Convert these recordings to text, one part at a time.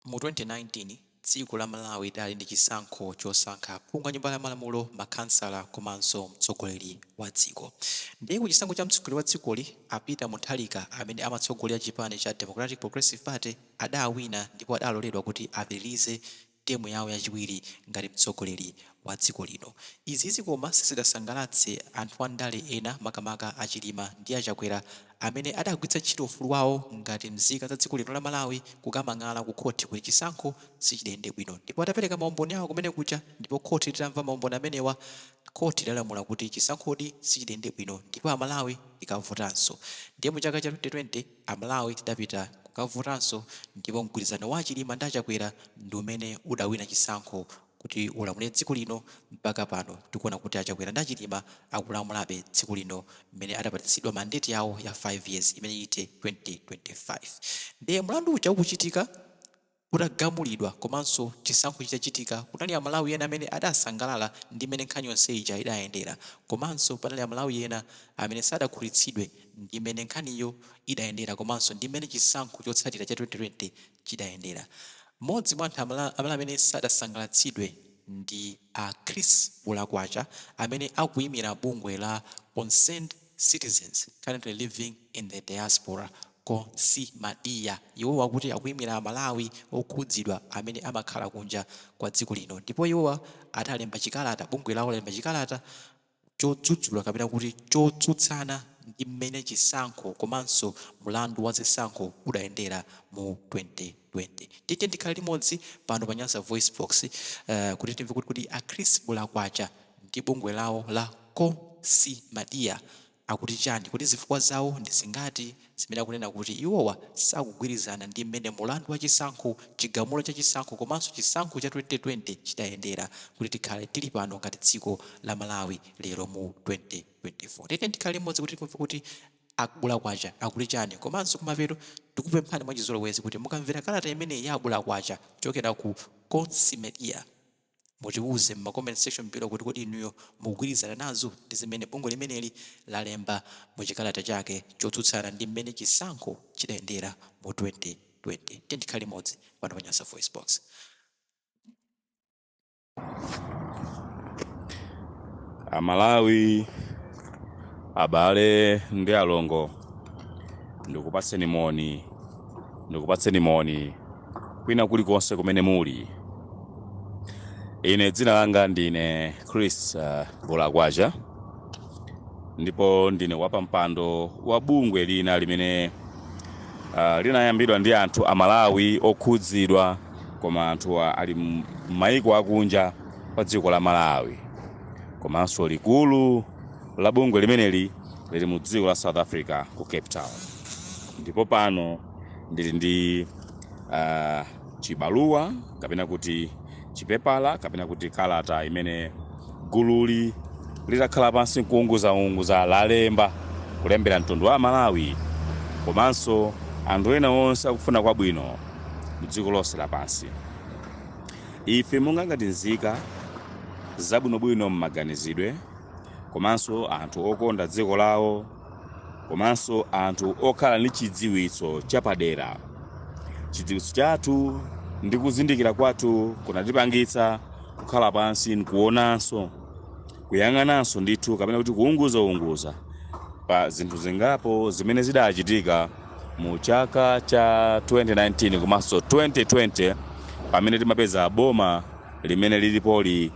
Mu 2019, dziko la Malawi lidali ndi chisankho chosankha aphungu a nyumba ya malamulo, makhansala komanso mtsogoleri wa dziko. Ndiye ku chisankho cha mtsogoleri wa dzikoli, a Peter Mutharika amene amatsogolera chipani cha Democratic Progressive Party adawina ndipo adaloledwa kuti apitirize temu yawo yachiwiri ngati mtsogoleri wa dziko lino. Izizi koma sizidasangalatse anthu andale ena, makamaka a Chilima ndi a Chakwera, amene adagwiritsa ntchito ufulu wawo ngati mzika za dziko lino la Malawi kukamang'ala ku khothi kuti chisankho sichidayende bwino. Ndipo atapereka maumboni awo kumene kuja ndipo khothi litamva maumboni amenewa, khothi lidalamula kuti chisankhodi sichidayende bwino ndipo Amalawi tikavotanso. Ndiye mu chaka cha 2020 Amalawi tidapita kukavotanso ndipo mgwirizano wa a Chilima ndi a Chakwera ndi umene udawina chisankho kuti ulamulire dziko lino. Mpaka pano tikuona kuti a Chakwera ndi a Chilima akulamulabe dziko lino mmene adapatsidwa mandate yawo ya 5 years imene ithe 2025. Ndiye mlandu uja ukuchitika, utagamulidwa komanso chisankho chitachitika, kunali Amalawi ena amene adasangalala ndi mmene nkhani yonse ija idayendera, komanso panali Amalawi ena amene sadakhutitsidwe ndi mmene nkhaniyo idayendera komanso ndi mmene chisankho chotsatira cha 2020 chidayendera. Mmodzi mwa anthu Amalawi amene sadasangalatsidwe ndi a Chris Bulakwacha amene akuyimira bungwe la Concerned Citizens Currently Living in the Diaspora, Consimadia. Iwowa akuti akuyimira Amalawi okhudzidwa amene amakhala kunja kwa dziko lino, ndipo iwowa atalemba chikalata, bungwe lawo lalemba chikalata chodzudzula kapena kuti chotsutsana ndi mmene chisankho komanso mlandu wa zisankho udayendera mu 2020. Tiyeni tikhale limodzi pano pa Nyasa Voice Box kuti timve kuti a Chris Bulakwacha ndi bungwe lawo la Consimadia akuti chani, kuti zifukwa zawo ndi zingati zimene akunena kuti iwowa sakugwirizana ndi mmene mulandu wa chisankho, chigamulo cha chisankho komanso chisankho cha 2020 chidayendera kuti tikhale tili pano ngati dziko la Malawi lero mu 2024. Tiyeni tikhale limodzi kuti timve kuti a Bulakwacha akuti chani. Komanso kumapeto tikupemphani mwachizolowezi kuti mukamvera kalata imeneyi ya a Bulakwacha kuchokera ku Consimedia, mutiuze m'ma comment section below kuti kodi inuyo mukugwirizana nazo ndi zimene bungwe limeneli lalemba mu chikalata chake chotsutsana ndi mmene chisankho chidayendera mu 2020. Tiyeni tikhale limodzi pano pa Nyasa Voice Box. Amalawi, abale ndi alongo, ndikupatseni moni, ndikupatseni moni kwina kulikonse kumene muli. Ine dzina langa ndine Chris Bulakwacha, ndipo ndine wapampando wa bungwe lina limene linayambidwa ndi anthu Amalawi okhudzidwa, koma anthuwa ali m'mayiko akunja kwa dziko la Malawi, komanso likulu la bungwe limeneli lili mu dziko la South Africa ku Cape Town. Ndipo pano ndili ndi chibaluwa kapena kuti chipepala kapena kuti kalata imene gululi litakhala pansi nkuunguzaunguza lalemba kulembera mtundu wa Malawi komanso anthu ena onse akufuna kwabwino mu dziko lonse lapansi. Ife monga ngati nzika zabwinobwino m'maganizidwe, komanso anthu okonda dziko lawo, komanso anthu okhala ndi chidziwitso chapadera, chidziwitso chathu ndi kuzindikira kwathu kunatipangitsa kukhala pansi nkuonanso, kuyang'ananso ndithu kapena kuti kuunguzaunguza pa zinthu zingapo zimene zidachitika mu chaka cha 2019 komanso 2020, pamene timapeza boma limene lilipoli,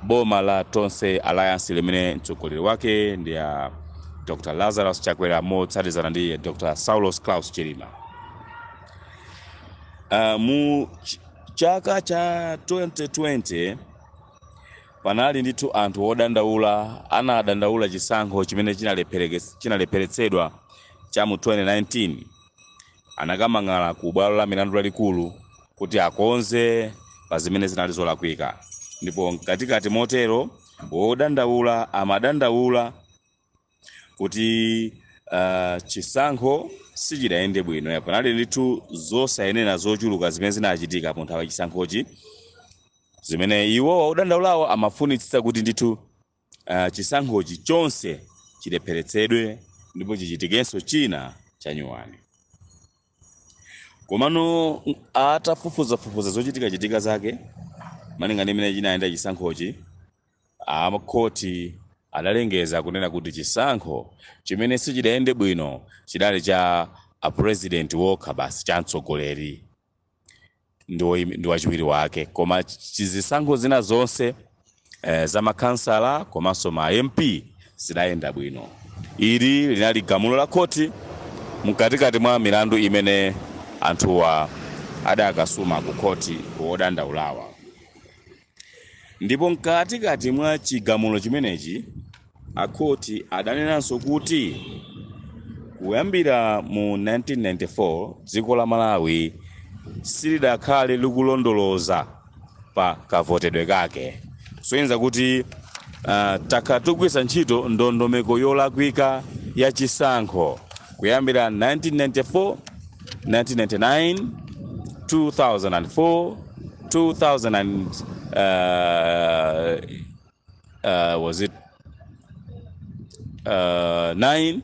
boma la Tonse Alliance limene mtsogoleri wake ndi a Dr Lazarus Chakwera motsatizana ndi Dr Saulos Klaus Chilima. Mu chaka cha 2020 panali ndithu anthu odandaula, anadandaula chisankho chimene chinalepheretsedwa cha mu 2019. Anakamang'ala ku bwalo la milandu lalikulu kuti akonze pa zimene zinali zolakwika, ndipo mkatikati motero wodandaula amadandaula kuti chisankho sichidayende bwino. Panali ndithu zosayenera zochuluka zimene zinachitika mu nthawi ya chisankhochi, zimene iwo odandaulawo amafunitsitsa kuti ndithu chisankhochi chonse chilepheretsedwe ndipo chichitikenso china chanyuwani. Komano atafufuzafufuza zochitikachitika zake malinga ndi mmene chinayenda chisankhochi, amakhoti adalengeza kunena kuti chisankho chimene sichidayende bwino chidali cha a president wokha basi, cha mtsogoleri ndi wachiwiri wake, koma zisankho zina zonse za makhansala komanso ma MP zidayenda bwino. Ili linali gamulo la khoti mkatikati mwa milandu imene anthuwa adakasuma ku khoti wodandaulawa. Ndipo mkatikati mwa chigamulo chimenechi akhoti adanenanso kuti kuyambira mu 1994 dziko la Malawi silidakhale likulondoloza pa kavotedwe kake, kusonyeza kuti takhala tikugwiritsa ntchito ndondomeko yolakwika ya chisankho kuyambira 1994, 1999, 2004, 2000 and, was it 9,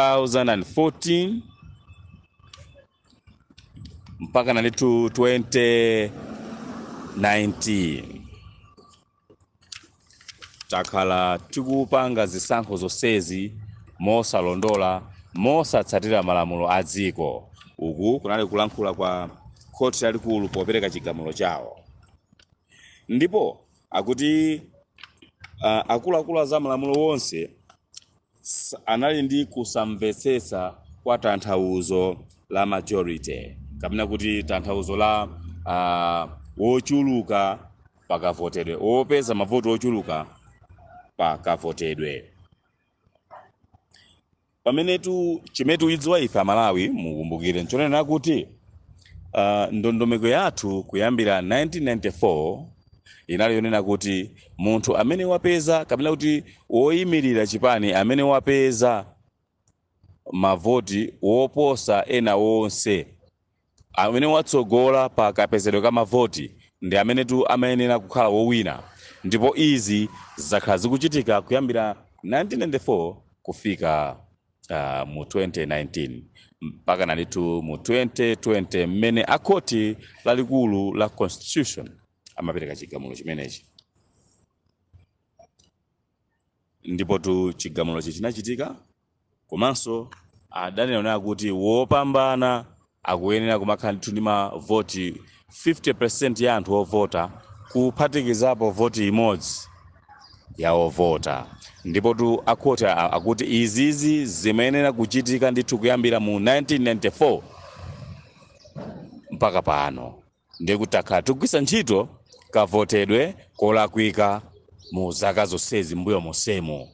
2014 mpaka nalitu 2019. Takhala tikupanga zisankho zonsezi mosalondola, mosatsatira malamulo a dziko. Uku kunali kulankhula kwa khoti lalikulu popereka chigamulo chawo. Ndipo akuti akuluakulu a za malamulo wonse anali ndi kusamvetsetsa kwa tanthauzo la majority, kapena kuti tanthauzo la wochuluka pakavotedwe, wopeza mavoti ochuluka pakavotedwe. Pamenetu chimene tikuchidziwa ife Amalawi, mukumbukire, nchonena kuti ndondomeko yathu kuyambira 1994 inali yonena kuti munthu amene wapeza, kapena kuti woyimirira chipani amene wapeza mavoti woposa ena wonse, amene watsogola pa kapezedwe ka mavoti, ndi amene tu amayenera kukhala wowina. Ndipo izi zakhala zikuchitika kuyambira 1994 kufika mu 2019 mpaka nalitu mu 2020 mmene akhoti lalikulu la constitution amapereka chigamulo chimenechi. Ndipo tu chigamulochi chinachitika, komanso adanena kuti wopambana akuyenera kumakhala ndithu ndi mavoti 50% ya anthu ovota kuphatikizapo voti imodzi ya ovota. Ndipo tu akhoti akuti izizi zimayenera kuchitika ndithu kuyambira mu 1994 mpaka pano, ndiye kuti takhala tikugwiritsa ntchito kavotedwe kolakwika mu zaka zonsezi mbuyo monsemo.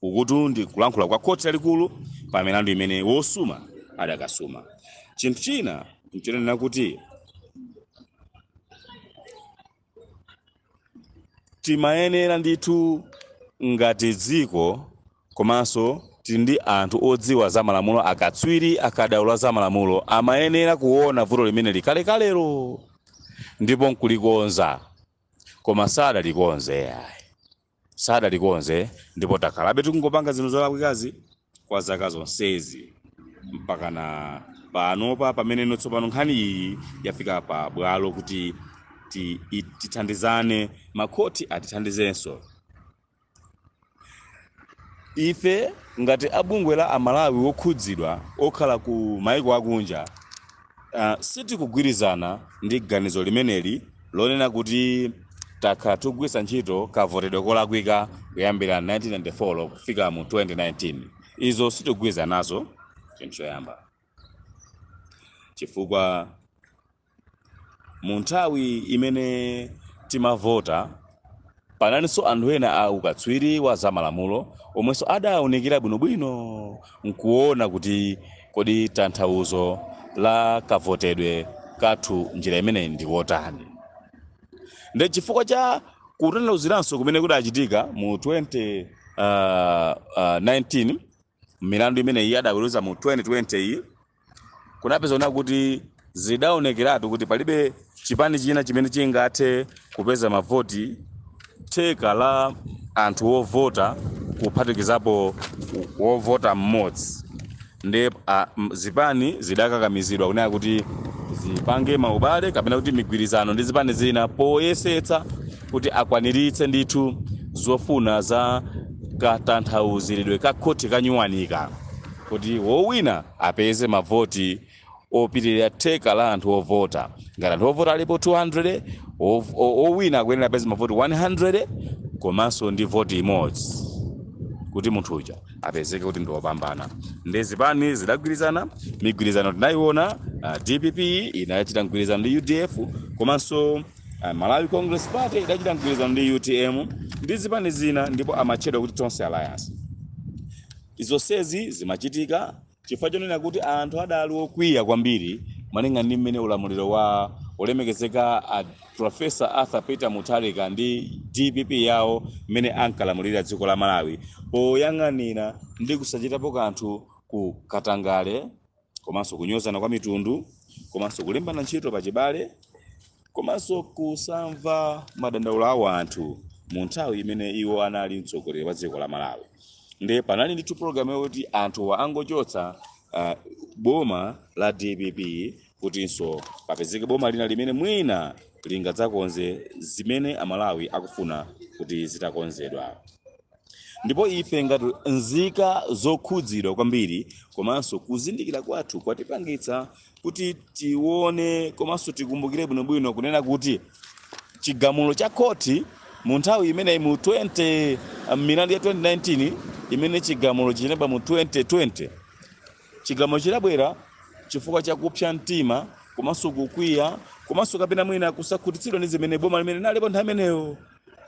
Ukutu ndi kulankhula kwa khoti lalikulu pa milandu imene wosuma adakasuma. Chinthu china nchonena kuti timayenera ndithu ngati dziko, komanso tili ndi anthu odziwa za malamulo, akatswiri akadaulo za malamulo, amayenera kuona vuto limene likalekalero ndipo nkulikonza, koma sadalikonze ayi, sadalikonze. Ndipo takhalabe tikungopanga zinthu zolakwikazi kwa zaka zonsezi mpaka na panopa, pamene tsopano nkhani iyi yafika pa bwalo kuti tithandizane, makhoti atithandizenso ife ngati abungwe la Amalawi wokhudzidwa okhala ku maiko akunja. Sitikugwirizana ndi ganizo limeneli lonena kuti takhala tikugwiritsa ntchito kavotedwe kolakwika kuyambira 1994 kufika mu 2019. Izo sitikugwirizana nazo, chinthu choyamba, chifukwa mu nthawi imene timavota panalinso anthu ena a ukatswiri wa zamalamulo omwenso adawunikira bwinobwino nkuona kuti kodi tanthauzo la kavotedwe kathu njira imeneyi ndi wotani. Ndi chifukwa cha kutanthauziranso kumene kudachitika mu 2019, milandu imeneyi adaweruza mu 2020 iyi, kunapeza kuti zidaonekeratu kuti palibe chipani china chimene chingathe kupeza mavoti theka la anthu ovota Kuphatikizapo wovota mmodzi. Ndi zipani zidakakamizidwa kunena kuti zipange maubale kapena kuti migwirizano ndi zipani zina, poyesetsa kuti akwaniritse ndithu zofuna za katanthauziridwe ka khoti kanyuwanika, kuti wowina apeze mavoti opitirira theka la anthu ovota. Ngati anthu ovota alipo 200, owina akuyenera apeze mavoti 100 komanso ndi voti imodzi, kuti munthu uja apezeke kuti ndi wopambana. Ndi zipani zidagwirizana, migwirizano tinayiona. DPP inachita mgwirizano ndi UDF, komanso Malawi Congress Party idachita mgwirizano ndi UTM ndi zipani zina, ndipo amatchedwa kuti Tonse Alliance. Zonsezi zimachitika chifukwa chonena kuti anthu adali okwiya kwambiri malinga ndi mmene ulamuliro wa olemekezeka a Professor Arthur Peter Mutharika ndi DPP yawo mmene ankalamulira dziko la Malawi, poyang'anira ndi kusachitapo kanthu ku katangale, komanso kunyozana kwa mitundu, komanso kulembana ntchito pachibale, komanso kusamva madandaulo awo anthu mu nthawi imene iwo anali mtsogoleri wa dziko la Malawi. Ndi panali ndithu program yoti anthuwa angochotsa boma la DPP, kutinso papezeke boma lina limene mwina lingadzakonze zimene Amalawi akufuna kuti zitakonzedwa. Ndipo ife ngati nzika zokhudzidwa kwambiri, komanso kuzindikira kwathu kwatipangitsa kuti tione komanso tikumbukire bwinobwino kunena kuti chigamulo cha khoti mu nthawi imeneyi, mu 20 milandu ya 2019 imene chigamulo chinabwera mu 2020, chigamulo chidabwera chifukwa cha kupsa mtima komanso kukwiya, komanso kapena mwina kusakhutitsidwa ndi zimene boma limene linalipo nthawi imeneyo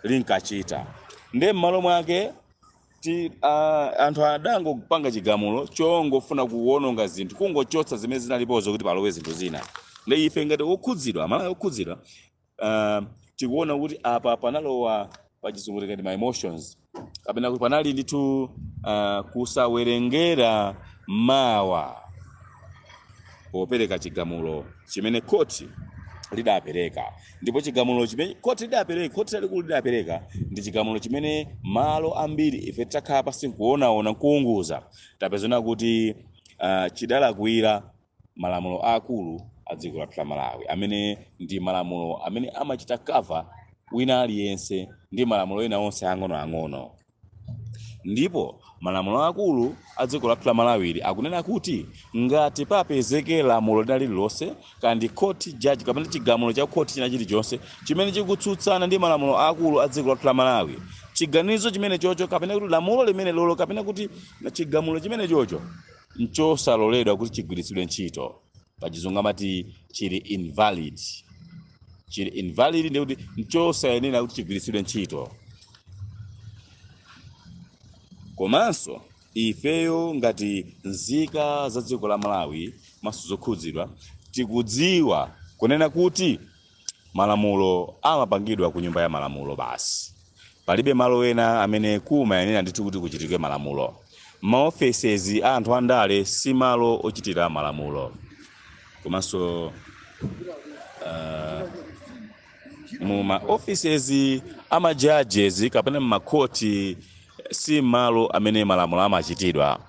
linkachita. Ndiye m'malo mwake anthu adangopanga chigamulo chongofuna kuwononga zinthu, kungochotsa zimene zinalipozo kuti palowe zinthu zina. Ndi ife ngati okhudzidwa, Amalawi okhudzidwa, tikuona kuti apa panalowa pachizungu tikati ma emotions, kapena kuti panali ndithu kusawerengera mawa popereka chigamulo chimene khoti lidapereka. Ndipo chigamulo chimene khoti lidapereka, khoti lalikulu lidapereka, ndi chigamulo chimene malo ambiri ife titakhala pasi nkuonaona, nkuunguza, tapezana kuti chidalakwira malamulo akulu a dziko lathu la Malawi, amene ndi malamulo amene amachita cover wina aliyense ndi malamulo ena onse ang'onoang'ono. Ndipo malamulo akulu a dziko lathu la Malawili akunena kuti ngati papezeke lamulo lina lililonse, kandi court judge kapena chigamulo cha court china chilichonse chimene chikutsutsana ndi malamulo akulu a dziko lathu la Malawi, chiganizo chimene chocho, kapena kuti lamulo limene lolo, kapena kuti chigamulo chimene chocho, nchosaloledwa kuti chigwiritsidwe ntchito. Pachizungu amati chili invalid. Chili invalid ndi kuti nchosayenera kuti chigwiritsidwe ntchito. Komanso ifeyo ngati nzika za dziko la Malawi maso zokhudzidwa, tikudziwa kunena kuti malamulo amapangidwa ku Nyumba ya Malamulo basi. Palibe malo ena amene kumayenera ndithu kuti kuchitike malamulo. Maofesezi a anthu andale si malo ochitira malamulo. Komanso mu ma offices ama judges kapena mmakhoti si malo amene malamulo amachitidwa.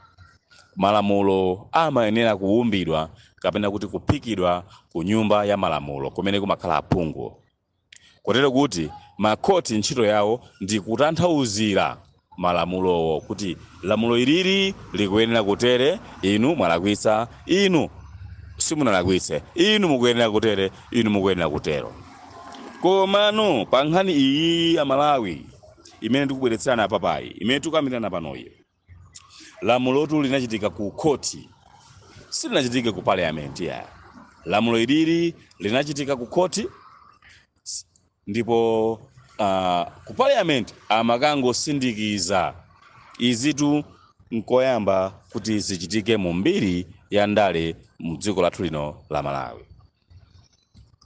Malamulo amayenera kuwumbidwa kapena kuti kuphikidwa ku Nyumba ya Malamulo kumene kumakhala aphungu, kotero kuti makhoti ntchito yawo ndi kutanthauzira malamulowo, kuti lamulo ilili likuyenera kutere, inu mwalakwitsa, inu simunalakwitse, inu mukuyenera kutere, inu mukuyenera kutero. Komano pa nkhani iyi ya Malawi imene tikubweretserana apapayi, imene tikukambirana panoyi, lamulotu linachitika ku khoti, silinachitike ku parliament ya. Lamulo ilili linachitika ku khoti, ndipo ku parliament amakangosindikiza. Izitu nkoyamba kuti zichitike mu mbiri ya ndale mu dziko lathu lino la Malawi,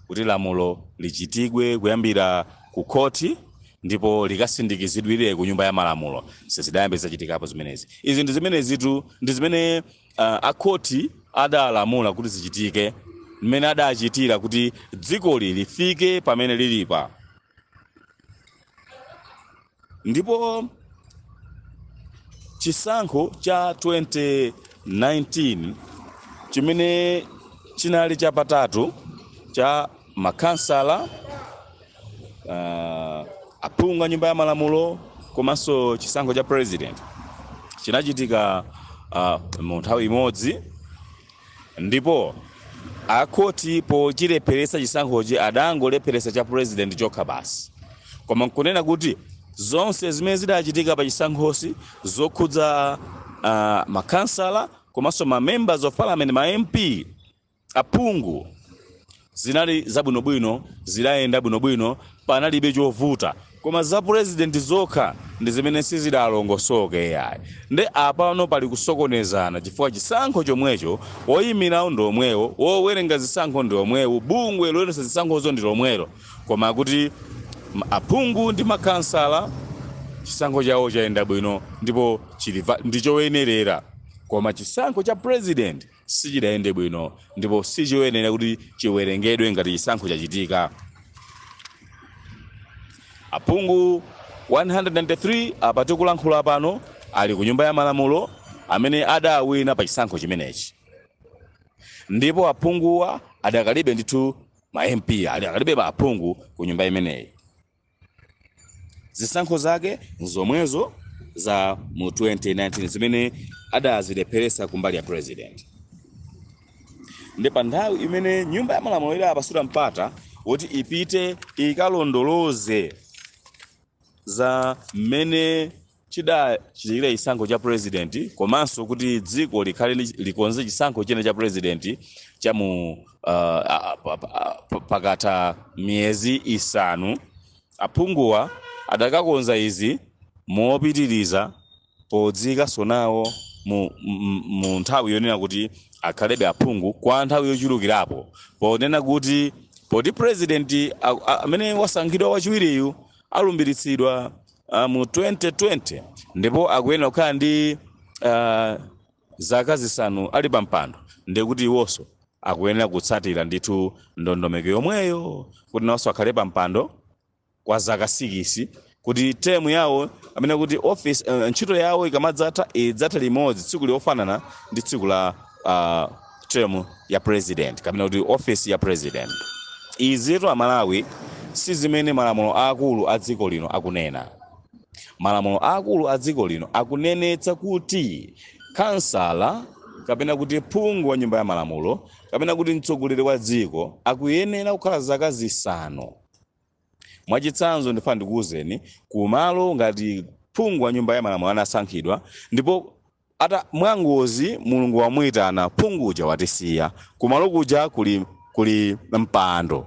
kuti lamulo lichitikwe kuyambira ku khoti ndipo likasindikizidwire ku Nyumba ya Malamulo. Sizidayambe zachitikapo zimenezi. Izi ndi zimenezitu ndi zimene akhoti adalamula kuti zichitike, mmene adachitira kuti dzikoli lifike pamene lilipa. Ndipo Chisankho cha 2019 chimene chinali chapatatu cha makhansala, aphungu a Nyumba ya Malamulo komanso chisankho cha president chinachitika mu nthawi imodzi, ndipo akhoti pochilepheretsa chisankhochi adangolepheretsa cha president chokha basi, koma nkunena kuti zonse zimene zidachitika pa chisankhosi zokhudza makhansala komanso ma members of parliament, ma MP, aphungu, zinali zabwinobwino, zidayenda bwinobwino, panalibe chovuta, koma za president zokha ndi zimene sizidalongosoke yayi. Nde apano pali kusokonezana chifukwa chisankho chomwecho, woyimirawo ndi omwewo, wowerenga zisankho ndi omwewo, bungwe loyendetsa zisankhozo ndi lomwelo, koma kuti aphungu ndi makhansala chisankho chawo chayenda bwino ndipo ndi choyenerera, koma chisankho cha president sichidayende bwino ndipo sichoyenera kuti chiwerengedwe ngati chisankho chachitika. Aphungu 193 apa tikulankhula pano ali ku Nyumba ya Malamulo amene adawina pa chisankho chimenechi, ndipo aphunguwa adakalibe ndithu ma MP, adakalibe ma aphungu ku nyumba imeneyi. Zisankho zake nzomwezo za mu 2019 zimene adazilepheretsa kumbali ya president. Ndi pa nthawi imene Nyumba ya Malamulo idapasula mpata woti ipite ikalondoloze za mmene chidachitikira chisankho cha president komanso kuti dziko likhale likonze chisankho china cha president cha mu pakatha miyezi 5, aphunguwa adakakonza izi mopitiriza podziikanso nawo mu nthawi yonena kuti akhalebe aphungu kwa nthawi yochulukirapo, ponena kuti poti president amene wasankhidwa wachiwiriyu alumbiritsidwa mu 2020 ndipo akuyenera kukhala ndi zaka 5 ali pa mpando, ndikuti iwonso akuyenera kutsatira ndithu ndondomeko yomweyo kuti nawonso akhale pa mpando kwa zaka 6, kuti term yawo amene kuti office, ntchito yawo ikamadzatha idzatha limodzi tsiku liofanana ndi tsiku la term ya president kapena kuti office ya president. Izitu Amalawi si zimene malamulo akulu a dziko lino akunena. Malamulo akulu a dziko lino akunenetsa kuti kansala kapena kuti phungu wa Nyumba ya Malamulo kapena kuti mtsogoleri wa dziko akuyenera kukhala zaka 5. Mwachitsanzo, ndifuna ndikuwuzeni, kumalo ngati phungu wa Nyumba ya Malamulo anasankhidwa ndipo ata mwangozi Mulungu wamuyitana, phungu uja watisiya, kumalo kuja kuli mpando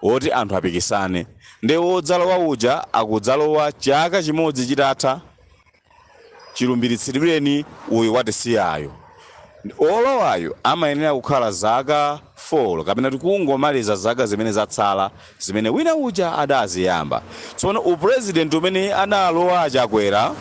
woti anthu apikisane, ndi wodzalowa uja akudzalowa chaka chimodzi chitatha chilumbiritsidwireni uyu watisiyayo. Olowayo amayenera kukhala zaka 4 kapena kuti kungomaliza zaka zimene zatsala zimene wina uja adaziyamba. Tsono upresident umene analowa Achakwera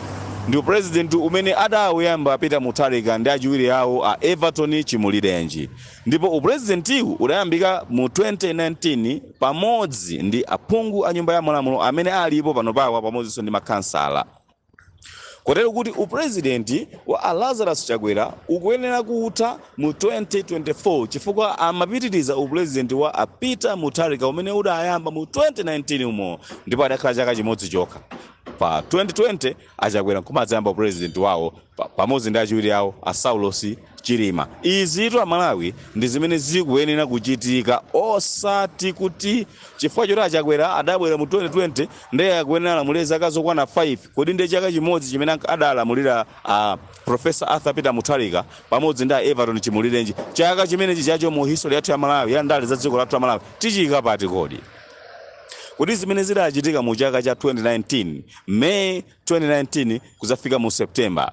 ndi upresident umene adawuyamba Peter Mutharika ndi achiwiri awo a Everton Chimulirenji, ndipo upresidentiwu udayambika mu 2019 pamodzi ndi aphungu a Nyumba ya Malamulo amene alipo pano pawa pamodzinso ndi makhansala, kotero kuti upresidenti wa Lazarus Chakwera ukuyenera kutha mu 2024 chifukwa amapitiriza upresidenti wa a Peter Mutharika umene udayamba mu 2019 umo, ndipo adakhala chaka chimodzi chokha. Pa 2020 Achakwera nkumadzayamba upresidenti wawo pamodzi ndi achiwiri awo a Saulos Chilima. Izitu Amalawi ndi zimene zikuyenera kuchitika, osati kuti chifukwa choti Achakwera adabwera mu 2020 ndiye akuyenera alamulire zaka zokwana 5. Kodi ndiye chaka chimodzi chimene adalamulira a Professor Arthur Peter Mutharika pamodzi ndi a Everton Chimulirenji, chaka chimenechi chacho mu history yathu ya Malawi, ya ndale za dziko lathu la Malawi, tichiyika pati kodi? Kuti zimene zidachitika mu chaka cha 2019, May 2019 kuzafika mu September,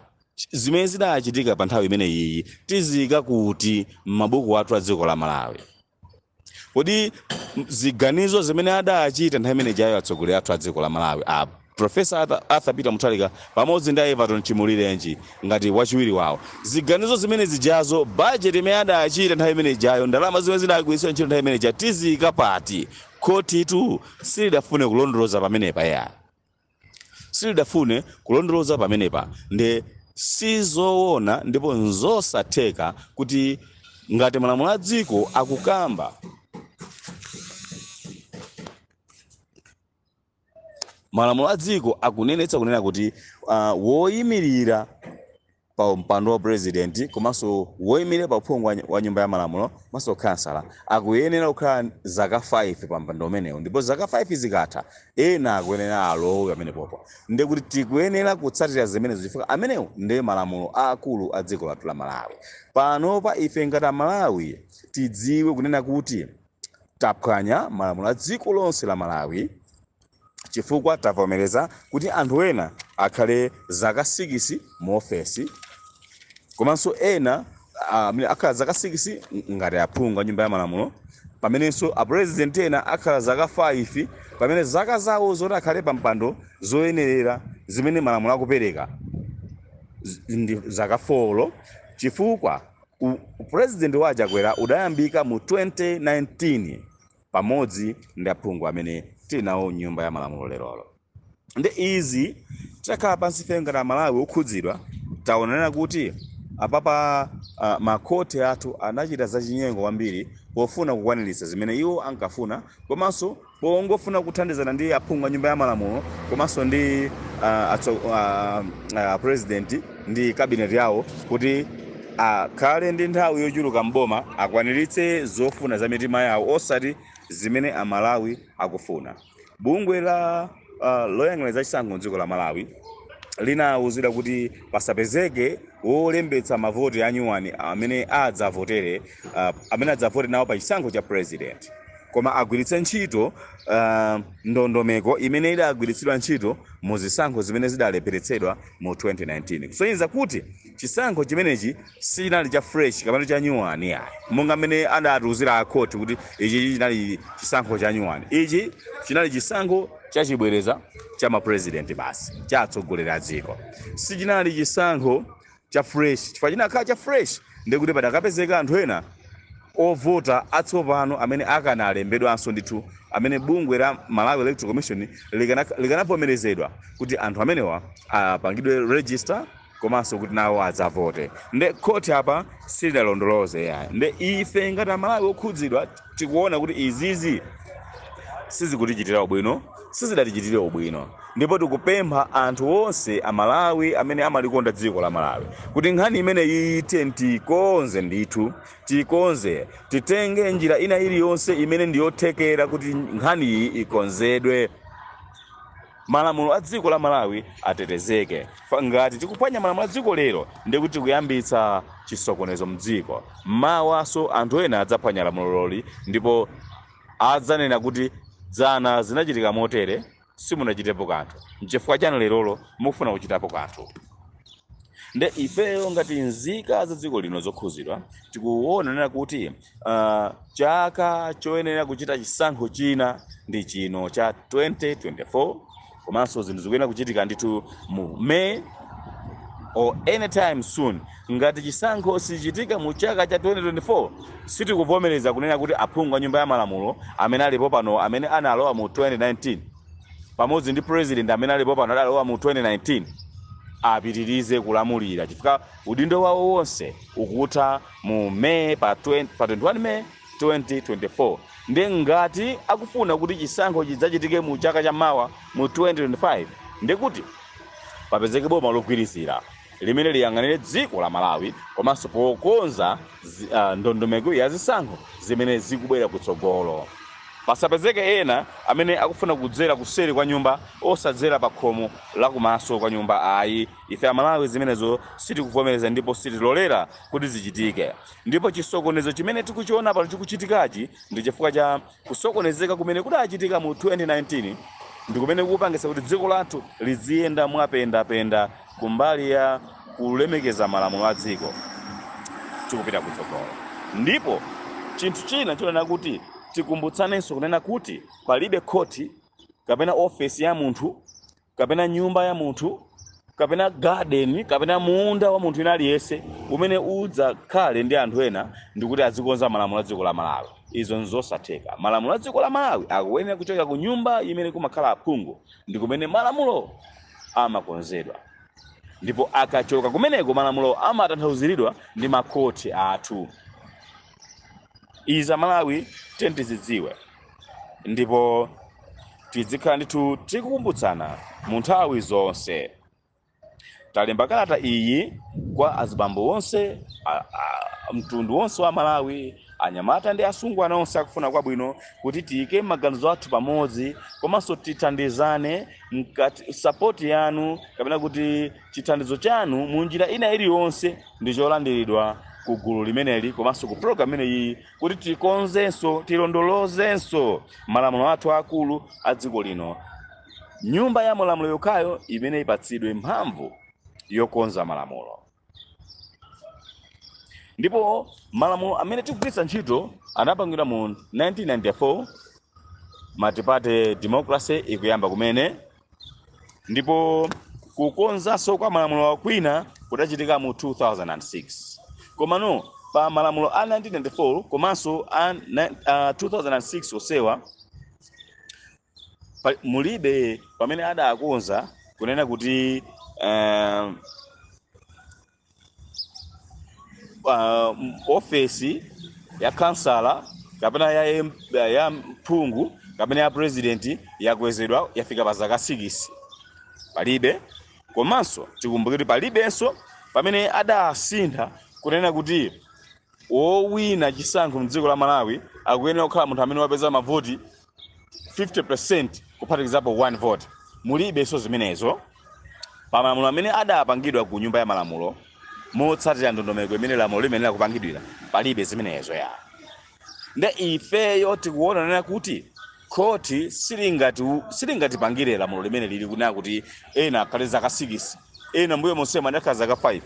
zimene zidachitika pa nthawi imeneyi tiziyika kuti m'mabuku athu a dziko la Malawi? Kodi ziganizo zimene adachita nthawi imene ijayo atsogoleri athu a dziko la Malawi, a Professor Arthur Peter Mutharika pamodzi ndi a Everton Chimulirenji ngati wachiwiri wawo, ziganizo zimene zijazo, budget imene adachita nthawi imene ijayo, ndalama zimene zidagwiritsidwa ntchito nthawi imene ija, tiziyika pati? Khotitu silidafune kulondoloza pamenepa ya. Silidafune kulondoloza pamenepa. Nde sizoona ndipo nzosatheka kuti ngati malamulo a dziko akukamba, malamulo a dziko akunenetsa kunena kuti woyimirira pa mpando wa president komanso woyimirira pa uphungu wa nyumba ya malamulo komanso khansala akuyenera kukhala zaka 5 pa mpando umenewo, ndipo zaka 5 zikatha ena akuyenera alowe pamenepopo. Ndiye kuti tikuyenera kutsatira zimenezo chifukwa amenewo ndiye malamulo aakulu a dziko lathu la Malawi. Panopa ife ngati Amalawi tidziwe kunena kuti taphwanya malamulo a dziko lonse la Malawi chifukwa tavomereza kuti anthu ena akhale zaka 6 mu ofesi, komanso ena amene akhala zaka 6 ngati aphungu a nyumba ya malamulo, pamenenso apresident ena akhala zaka 5, pamene zaka zawo zoti akhale pa mpando zoyenerera zimene malamulo akupereka ndi zaka 4, chifukwa upresident wa Chakwera udayambika mu 2019 pamodzi ndi aphungu amene tili nawo nyumba ya malamulo lerolo. Ndi izi titakhala pansi ife ngati Amalawi okhudzidwa, taonanena kuti apapa makhoti athu anachita zachinyengo kwambiri pofuna kukwaniritsa zimene iwo ankafuna, komanso pongofuna kuthandizana ndi aphungu a nyumba ya malamulo komanso ndi president ndi cabinet yawo kuti akhale ndi nthawi yochuluka mboma, akwaniritse zofuna za mitima yawo, osati zimene Amalawi akufuna. Bungwe la loyang'anira zachisankho mdziko la Malawi linawuzidwa kuti pasapezeke wolembetsa mavoti anyuwani amene adzavotere, amene adzavote nawo pa chisankho cha president, koma agwiritse ntchito ndondomeko imene idagwiritsidwa ntchito mu zisankho zimene zidalepheretsedwa mu 2019, kusonyeza kuti chisankho chimenechi sichinali cha fresh kapena cha nyuwani ayi, monga mmene adatiuzira akhoti kuti ichi chinali chisankho cha nyuwani. Ichi chinali chisankho chachibwereza cha mapresident basi, cha atsogoleri a dziko. Sichinali chisankho cha fresh, chifukwa chinakhala cha fresh ndikuti padakapezeka anthu ena ovota atsopano amene akanalembedwanso ndithu, amene bungwe la Malawi Electoral Commission likanavomerezedwa kuti anthu amenewa apangidwe register komanso kuti nawo adzavote. Nde khoti apa silidalondoloze yayi. Nde ife ngati Amalawi okhudzidwa tikuona kuti izizi sizikutichitira ubwino, sizidatichitire ubwino, ndipo tikupempha anthu onse Amalawi amene amalikonda dziko la Malawi kuti nkhani imene iyite tikonze ndithu, tikonze, titenge njira ina iliyonse imene ndiyothekera kuti nkhani iyi ikonzedwe, malamulo a dziko la Malawi atetezeke. Ngati tikuphwanya malamulo a dziko lero, ndikuti tikuyambitsa chisokonezo mdziko. Mawaso anthu ena adzaphwanya lamuloli ndipo adzanena kuti dzana zinachitika motere, simunachitepo kanthu, nchifukwa chani lerolo mukufuna kuchitapo kanthu? Nde ifeyo ngati nzika za dziko lino zokhuzidwa tikuona nena kuti chaka choyenera kuchita chisankho china ndi chino cha 2024, komanso zinthu zikuyenera kuchitika ndithu mu May or anytime soon. Ngati chisankho sichitika mu chaka cha 2024, sitikuvomereza kunena kuti aphungu a nyumba ya malamulo amene alipo pano, amene analowa mu 2019, pamodzi ndi president amene alipo pano adalowa mu 2019, apitirize kulamulira, chifukwa udindo wawo wonse ukutha mu May pa 20, pa 21 May 2024. Ndi ngati akufuna kuti chisankho chidzachitike mu chaka cha mawa mu 2025, ndikuti papezeke boma logwirizira limene liyang'anire dziko la Malawi komanso pokonza ndondomeko ya zisankho zimene zikubwera kutsogolo. Pasapezeke ena amene akufuna kudzera kuseri kwa nyumba osadzera pa khomo lakumaso kwa nyumba ayi. Ife Amalawi zimenezo sitikuvomereza ndipo sitilolera kuti zichitike. Ndipo chisokonezo chimene tikuchiona pano chikuchitikachi ndi chifukwa cha kusokonezeka kumene kudachitika mu 2019, ndi kumene kukupangitsa kuti dziko lathu liziyenda mwapendapenda kumbali ya kulemekeza malamulo a dziko tikupita kutsogolo. Ndipo chinthu china chonena kuti tikumbutsanenso kunena kuti palibe khoti kapena ofesi ya munthu kapena nyumba ya munthu kapena garden kapena munda wa munthu ina aliyense umene udzakhale ndi anthu ena ndikuti azikonza malamulo a dziko la Malawi. Izo nzosatheka. Malamulo a dziko la Malawi akuyenera kuchokera ku nyumba imene kumakhala aphungu, ndi kumene malamulo amakonzedwa, ndipo akachoka kumeneko malamulo amatanthauziridwa ndi makhoti athu. Izi Amalawi tizidziwe ndipo tizikhala ndithu tikukumbutsana mu nthawi zonse. Talemba kalata iyi kwa azibambo onse, mtundu wonse wa Malawi, anyamata ndi asungwana onse akufuna kwabwino, kuti tiyike maganizo athu pamodzi komanso tithandizane mkati. Support yanu kapena kuti chithandizo chanu mu njira ina iliyonse ndi cholandiridwa ku gulu limeneli komanso ku program imeneyi, kuti tikonzenso, tilondolozenso malamulo athu akulu a dziko lino. Nyumba ya malamulo yokhayo imene ipatsidwe mphamvu yokonza malamulo, ndipo malamulo amene tikugwiritsa ntchito anapangidwa mu 1994, multiparty democracy ikuyamba kumene, ndipo kukonzanso kwa malamulo kwina kudachitika mu 2006. Komano pa malamulo a 1994 komanso a 2006 osewa, mulibe pamene adakonza kunena kuti ofesi ya kansala kapena ya mphungu kapena ya president yakwezedwa, yafika pa zaka 6. Palibe. Komanso tikumbukire kuti palibenso pamene adasintha kunena kuti wowina chisankho mdziko la Malawi akuyenera kukhala munthu amene wapeza mavoti 50% kuphatikizapo 1 vote. Mulibenso zimenezo pa malamulo amene adapangidwa ku nyumba ya malamulo motsatira ndondomeko imene lamulo limenera kupangidwira. Palibe zimenezo ya. Nde ifeyo tikuona nena kuti khoti silingatipangire lamulo limene lili kunena kuti ena akhale zaka 6, ena mbuyo monsemo adakhala zaka 5.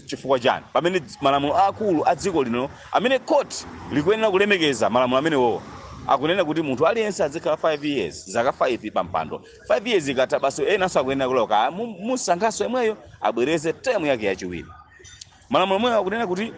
Chifukwa chani, pamene malamulo akulu a dziko lino amene khoti likuyenera kulemekeza malamulo amenewo akunena kuti munthu aliyense azikhala 5 years, zaka 5 pa mpando? 5 years ikatha, basi, enanso akuyenera kuloka, musankhaso yemweyo abwereze term yake yachiwiri. Malamulo amweyo akunena kuti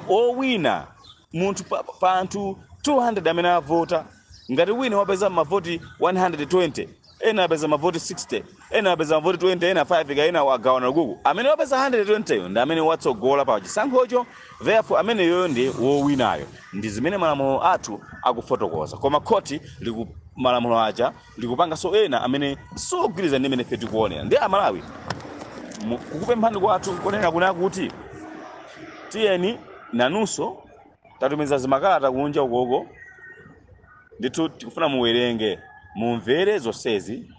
owina munthu pa anthu 200 amene avota, ngati wina wapeza mavoti 120, ena apeza mavoti 60, ena apeza mavoti 20, ena 5, ka ena wagawana kuku, amene wapeza 120 yo ndi amene watsogola pa chisankhocho. Therefore ameneyoyo ndi wowinayo. Ndi zimene malamulo athu akufotokoza. Koma khoti liku malamulo aja likupanganso ena amene sogwirizana ndi imene ife tikuonera. Ndi Amalawi, kukupemphani kwathu kunena kuna kuti tiyeni nanunso, tatumiza zimakalata kunja ukoko ndithu. Tikufuna muwerenge, mumvere zonsezi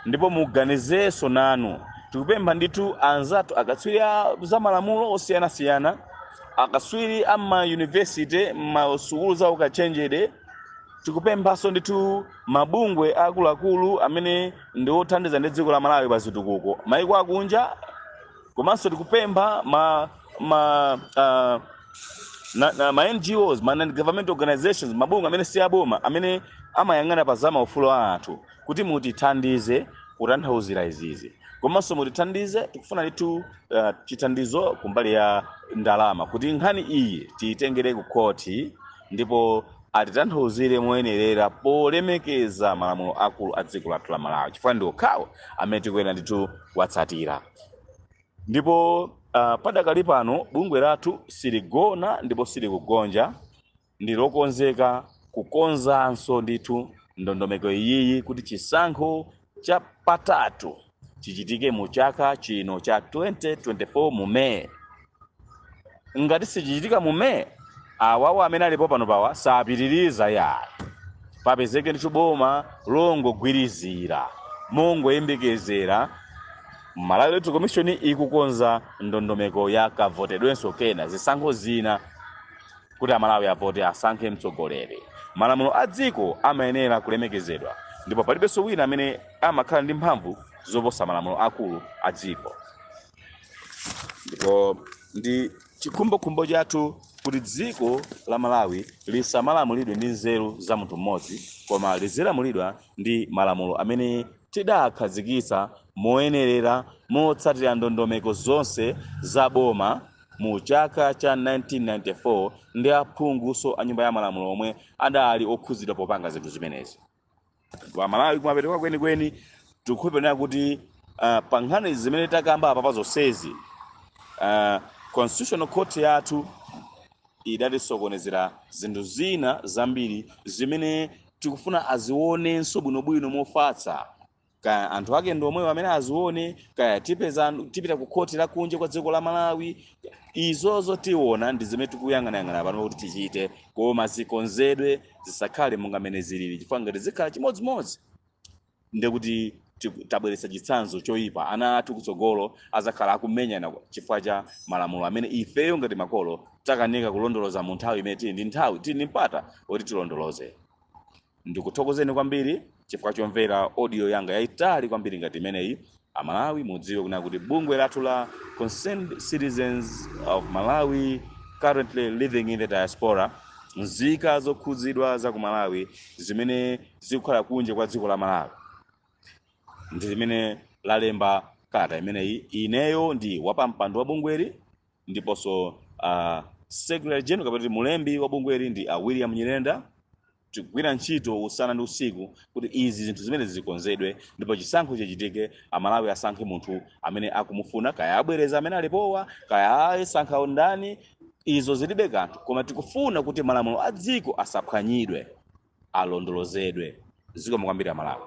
ndipo muganizenso nanu. Tikupempha ndithu anzathu akatswiri a za malamulo osiyanasiyana, akatswiri a ma university, masukulu za ukachenjede. Tikupemphanso ndithu mabungwe akuluakulu amene ndi othandiza ndi dziko la Malawi pa zitukuko maiko akunja. Komanso tikupempha ma ma uh, na, na, ma NGOs, ma non-government organizations, mabungwe amene si aboma amene amayang'ana pa za maufulu a anthu, kuti mutithandize kutanthauzira izizi, komanso mutithandize. Tikufuna ndithu chithandizo kumbali ya ndalama kuti nkhani iyi tiyitengere ku khoti ndipo atitanthauzire moyenerera polemekeza malamulo akulu a dziko lathu la Malawi, chifukwa ndi okhawo amene tikuyenera ndithu kuwatsatira. Ndipo padakali pano bungwe lathu siligona ndipo silikugonja, ndi lokonzeka kukonzanso ndithu ndondomeko iyiyi kuti chisankho cha patatu chichitike mu chaka chino cha 2024 mu Meyi. Ngati sichichitika mu Meyi, awawo amene alipo pano pawa sapitiriza yayi, papezeke ndithu boma longogwirizira mongoyembekezera Malawi Electoral Commission ikukonza ndondomeko ya kavotedwenso kena, zisankho zina, kuti Amalawi avote, asankhe mtsogoleri. Malamulo a dziko amayenera kulemekezedwa, ndipo palibenso wina amene amakhala ndi mphamvu zoposa malamulo akulu a dziko. Ndipo ndi chikhumbokhumbo chathu kuti dziko la Malawi lisamalamulidwe ndi nzeru za munthu mmodzi, koma lizilamulidwa ndi malamulo amene tidakhazikitsa moyenerera motsatira ndondomeko zonse za boma mu chaka cha 1994 ndi aphunguso a nyumba ya malamulo omwe adali okhuzidwa popanga zinthu zimenezi. Ndipo Amalawi, kumapeto kwenikweni tikukhulupirira kuti Pa nkhani zimene takamba apa, pa zonsezi, Constitutional Court yathu idatisokonezera zinthu zina zambiri zimene tikufuna azionenso bwinobwino mofatsa. Kaya anthu ake ndi omwewo amene azione, kaya tipeza tipita ku khoti la kunja kwa dziko la Malawi, izozo tiona. Ndi zimene tikuyang'anayang'ana pano kuti tichite, koma zikonzedwe, zisakhale monga mmene zilili, chifukwa ngati zikhala chimodzimodzi, ndekuti tabweretsa chitsanzo choyipa. Ana athu kutsogolo azakhala akumenyana chifukwa cha malamulo amene ifeyo ngati makolo takanika kulondoloza mu nthawi imene tili ndi nthawi, tili ndi mpata woti tilondoloze. Ndikuthokozeni kwambiri chifukwa chomvera audio yanga yayitali kwambiri ngati imeneyi. Amalawi, mudziwe kuna kuti bungwe lathu la Concerned Citizens of Malawi Currently Living in the Diaspora, nzika zokhudzidwa za ku Malawi zimene zikukhala kunja kwa dziko la Malawi, ndi limene lalemba kalata imeneyi. Ineyo ndi wapampando wa bungweli, ndiponso secretary general kapena kuti mulembi wa bungweli ndi William Nyirenda. Tikugwira ntchito usana ndi usiku kuti izi zinthu zimene zikonzedwe ndipo chisankho chichitike, Amalawi asankhe munthu amene akumufuna. Kaya abwereza amene alipowa, kaya asankha ndani, izo zilibe kanthu, koma tikufuna kuti malamulo a dziko asaphwanyidwe, alondolozedwe. Zikomo kwambiri, Amalawi.